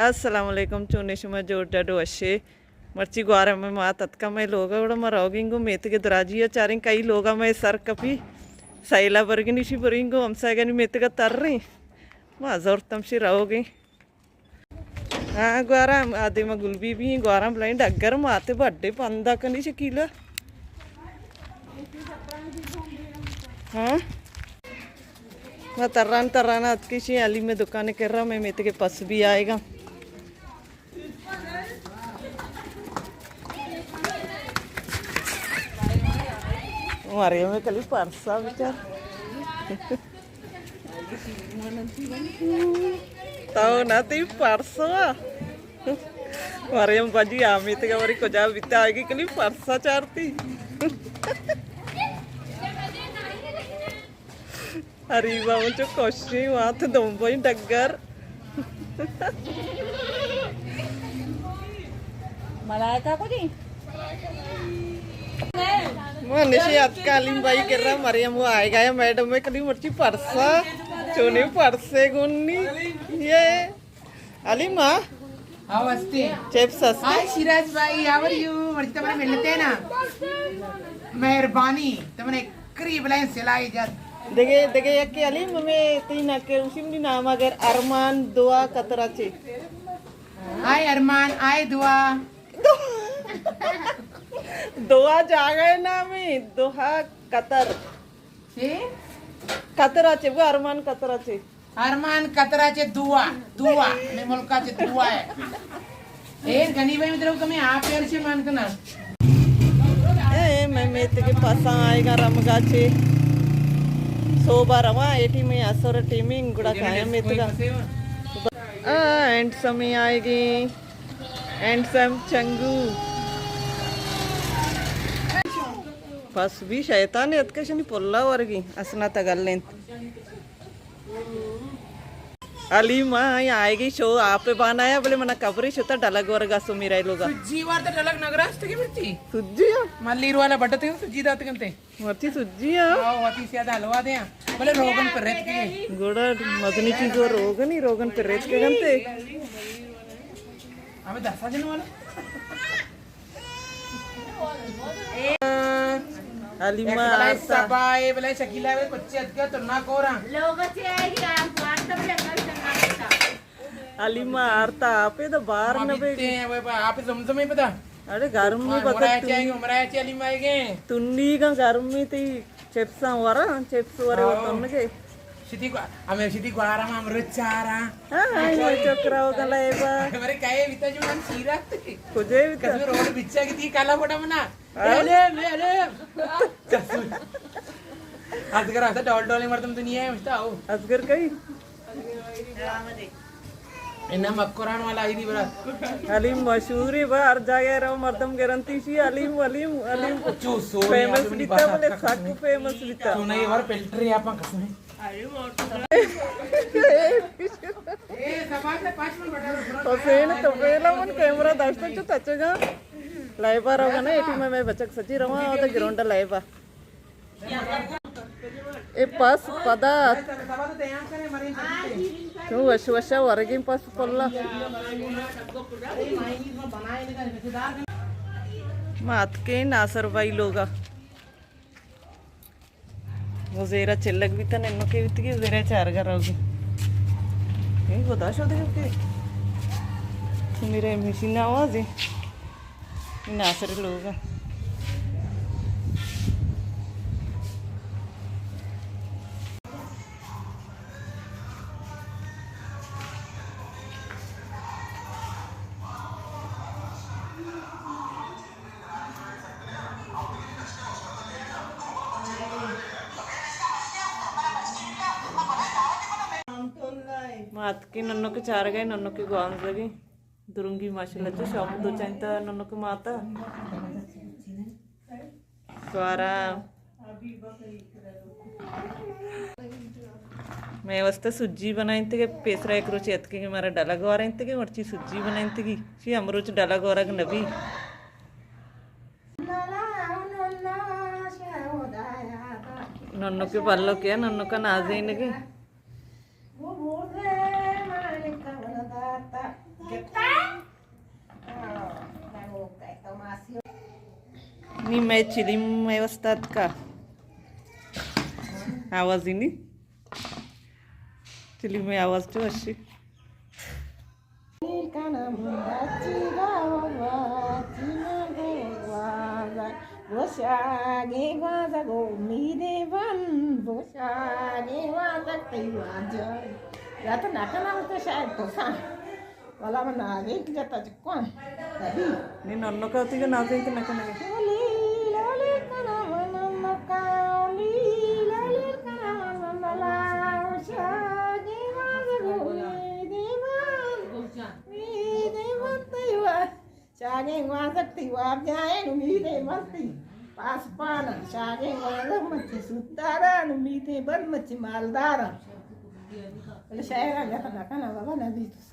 السلام علیکم، چونے شما؟ جوڑ ڈڈ وشے؟ مرچی گوارا مئے مات اتکا مئے لوگا، گڑا ما روگیں گوں میتگے دراجی ءَ، چاریں کئی لوگا مئے سر کپی، سیلا برگنی شی بریں گوں ہمسایگانی میتگا تریں۔ ما زورتم شی روگیں۔ ہاں، گوارا آدے ما گل بی بی، گوارا بلائیں ڈگر ماتے بڈے پندا کنی شکیلا۔ ہاں؟ ما تران تران اتکشیں علی مئے دکان کرا، مئے میتگے پس بی آئیگا۔ مریم کلی پرسا بچار۔ تو نہ تئی پرسا۔ مریم بجی آ میتگا وری کجا بیتا، آئیگی کلی پرسا چارتی۔ اریبا من چو کشی وات دمبئی ڈگر۔ ملائکہ کو دی۔ من نشی اتکا علیم بھائی کرا، مریم وہ آئے گا یا میڈم میں کلی مرچی پرسا، چونی پرسے گونی۔ یہ علیما، ہاں، ہستے۔ چپس ہستے۔ ہائے شیراز بھائی، ہاؤ آر یو؟ مرچی تمہارا ملتے نا۔ مہربانی، تمہارے قریب لائن سلائی جات۔ دگے، دگے یکے علیم، ہمیں تئی نہ کہ اسی منی نام اگر ارمان دعا قطرہ چے۔ ہائے ارمان، آئے دعا۔ دعا جاگہ نام ہے، دعا قطر۔ چے؟ قطرہ چے، وہ ارمان قطرہ چے۔ ارمان قطرہ چے دعا، دعا، ہمیں ملکا چے دعا ہے۔ اے گنی بھائی مطلب تمہیں آپ یار چے مان کنا۔ اے، میں میتگے پاساں آئے گا رمگا چے۔ سوبا رواں، اے ٹی میں اسر ٹیمنگ گڑا کھایا میتگا۔ آ، اینڈ سمی آئے گی۔ اینڈ سم چنگو۔ پس بی شیطان اتکشنی پلا ورگی، اسنا تگلینت۔ علی ما آئی آئیگی شو آپ بانایا، بلے منا کبری شتا ڈلگ ورگا سمیرا لوگا۔ سجی وار تا ڈلگ نگراست کی مرچی۔ سجی ہاں۔ ملی روالا بٹتے سجی دات کنتے۔ مرچی سجی ہاں۔ آو، وتی سیادہ حلوا دے ہاں۔ بلے روگن پر ریت کے۔ گوڑا مزنی چیز و روگن ہی، روگن پر ریت کے گنتے۔ ہمیں دسا جن والا۔ علی ما بلائے آرتا۔ سبا اے، بلائے شکیلا اے، بچے اتکا تو نہ کورا۔ لوگ چے آئے گی، آپ وارتا بلے کل چنگا کرتا۔ علی ما آرتا، آپے دا بار ما نہ بیتے ہیں، وہ آپ زمزم ہی پتا۔ اڑے گرم میں پتا عمرہ چے آئے گی، عمرہ چے علی ما آئے گے۔ تنی کا گرم میں تی چپساں ورا، چپس ورے آؤ۔ وطن کے۔ شدی گوا-، ہمیں شدی گوارا ما امرت چارا۔ ہاں، ہاں، یہ چکرا ہوگا لائبا۔ ہمارے کہے بیتا جو ہم سیرا۔ کجے بیتا؟ قسم روڈ بچا کی تھی کالا پڑا منا۔ ہاں۔ اے لے، اے لے۔ قسم۔ اصغر آتا ڈول ڈولے مردم دنیا ہے، مشتا ہو۔ اصغر کئی؟ انہا مکران والا آئی دی برا۔ علیم مشہور ہے، با ہر جاگہ رو مردم گرنتی شی، علیم، علیم، علیم۔ چو سو فیمس بیتا، بلے سک فیمس بیتا۔ تو نہیں، اور فلٹر ہے، آپ قسم ہے۔ حسین تو پہلا من کیمرہ داشتن چو تچگا۔ لائبا روگا نا، ایٹی میں، میں بچک سچی رواں، او تو گراؤنڈ لائبا۔ اے پس پدا ات۔ چون وش وشا ورگیں پس پلا۔ ما اتکیں ناصر بھائی لوگا۔ وہ زیرا چلگ بیتا، ننو کے بیتگی، زیرا چارگا روگی۔ اے خدا شو دے کے۔ میرے مشین آواز ہے۔ ناصر لوگ۔ ما اتکیں ننوکے چارگا، ننوکے گوانزگی۔ درنگی ماشاءاللہ چو شوق دو چائنتا ننوکے ماتا۔ گوارا۔ مئے واسطہ سجی بنائینتگے، پیسرا یک روچے اتکگے مارا ڈلگ وارینتگے، مرچی سجی بنائینتگی۔ چی ہمروچ ڈلگ ورگ نبی۔ ننوکے بلوکے، ننوکا نازینگے۔ نی مئے چلیم مئے استاد کا آوازی نی، چلیم مئے آواز تو اشی. گوشاگیں گوانزگ امیدیں بن، گوشاگیں گوانزگ تئی واجہ. یا تو نہ کناں تو شاید پرساں. والا من نازینک جتا چکاں. نی ننکا تیگا نازینک نہ کنگے. لولی، لولی کناں من ننکا، لولی، لولی کناں من ننکا، گوشاگیں گوانزگ امیدیں بن، امیدیں بن تئی وا-، شاگیں گوانزگ تئی وابجاہیں امیدیں بن تئی پاسپاناں، شاگیں گوانزگ من چہ سودداراں، امیدیں بن من چہ مالداراں. بلے شاعراں جتا نہ کناں بابا، نہ بیت.